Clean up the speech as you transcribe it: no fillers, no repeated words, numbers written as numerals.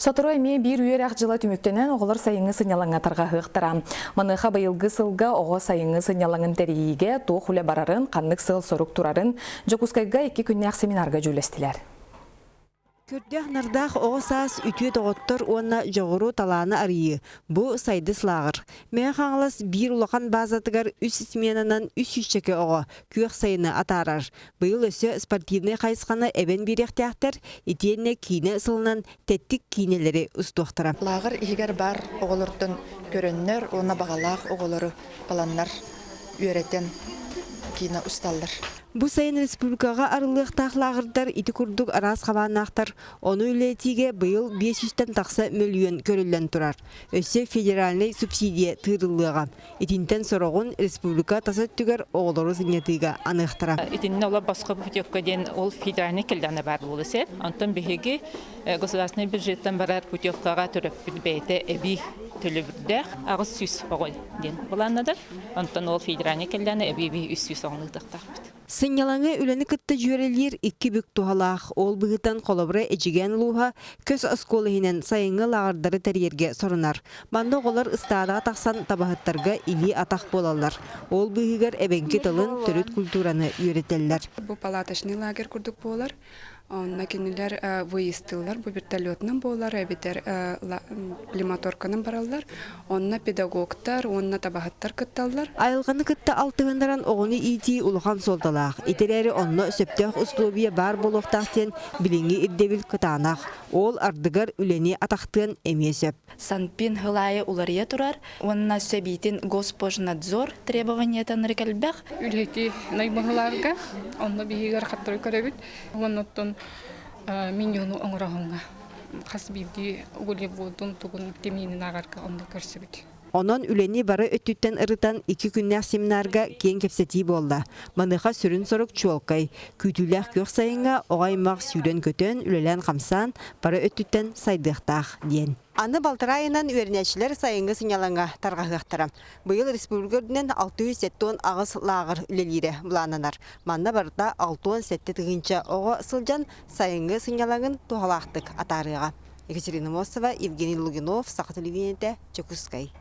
Сотору эмиэ биир үөрэх дьыла түмүктэнэн, оҕолор сайыҥҥы сынньалаҥҥа тарҕаһыахтара. Маныаха быйылгы сылга оҕо сайыҥҥы сынньалаҥын тэрийиигэ туох үлэ барарын, ханнык сыал-сорук турарын Дьокуускайга икки күннээх семинарга дьүүллэстилэр. Көрдөөх-нардаах оҕо саас үтүө доҕоттор уонна дьоҕуру талааны арыйыы бу Сайдыс лааҕыр. Мэҥэ Хаҥалас биир улахан баазатыгар үс сменанан үс сүүсчэкэ оҕо күөх сайыны атаарар. Быйыл өссө спортивнай хайысханы эбэн биэриэхтээхтэр, итиэннэ киинэ сылынан тэттик киинэлэри устуохтара. Лааҕыр иһигэр баар оҕолортон көрөннөр уонна баҕалаах оҕолору ыланнар үөрэтэн киинэ усталлар. Бу сайын республикаҕа арыллыахтаах лааҕырдар ити курдук араас хабааннаахтар, ону үлэлэтиигэ быйыл 500-тэн тахса мөлүйүөн көрүллэн турар. Өссө федеральнай субсидия тыырыллыаҕа. Итинтэн сороҕун республика тас өттүгэр оҕолору сынньатыыга аныахтара. Итиннэ олор босхо путевка диэн ол федеральный кэллэҕинэ баар буолуо сөп. Онтон биһиги государственный бюджеттан барар путевкаҕа төрөппүт бэйэтэ эбии төлөбүрдээх 800 оҕо диэн былааннадар. Онтон ол федеральный кэллэҕинэ эбии эбии 300 оҕону ыытыахтаахпыт. Сынньалаҥы үлэни кытта дьүөрэлиир икки бүк туһалаах. Ол быһыытан холобура Эдьигээн улууһа көс оскуола иһинэн сайыҥҥы лааҕырдары тэрийэргэ сорунар. Манна оҕолор ыстаадаҕа тахсан табаһыттарга илии-атах буолаллар. Ол быыһыгар эбэҥки тылын, төрүт культураны үөрэтэллэр. Бу палаточный лагерь курдук буолар. Онно кинилэр выездтыыллар, бу вертолетунан буолар эбэтэр лимоторканан бараллар. Онно педагогтар уонна табаһыттар кытталлар. Айылҕаны кытта алтыһыннаран оҕону иитии улахан суолталаах. Ити эрээри онно сөптөөх условия баар буолуохтаах диэн билиҥҥи ирдэбил кытаанах. Ол ардыгар үлэни атахтыан эмиэ сөп. Санпин хылайы уларыйа турар уонна сөбиитин Госпожнадзор требованиятаныры кэлбэх. Үлэһити наймыһыларга онно биһигэр хаттары көрөбүт. Оннуттан менюну оҥороһуҥҥа хас биирдии углеводун тугун витаминин ааҕарга онно көрсүбүт. Онон үлэни бары өттүттэн ырытан икки күннээх семинарга киэҥ кэпсэтии буолла. Маныаха сүрүн сорук чуолкай. Күүтүүлээх күөх сайыҥҥа оҕо аймах сүүрэн-көтөн, үлэлээн-хамсаан бары өттүттэн сайдыахтаах диэн. Аны балтараа ыйынан үөрэнээччилэр сайыҥҥы сынньалаҥҥа тарҕаһыахтара. Быйыл республика үрдүнэн 678 лааҕыр үлэлиирэ былааннанар. Манна барыта 67 тыһыынча оҕо сылдьан сайыҥҥы сынньалаҥын туһалаахтык атаарыаҕа. Екатерина Мосова, Евгений Лугинов, Саха телевидениетэ, Дьокуускай.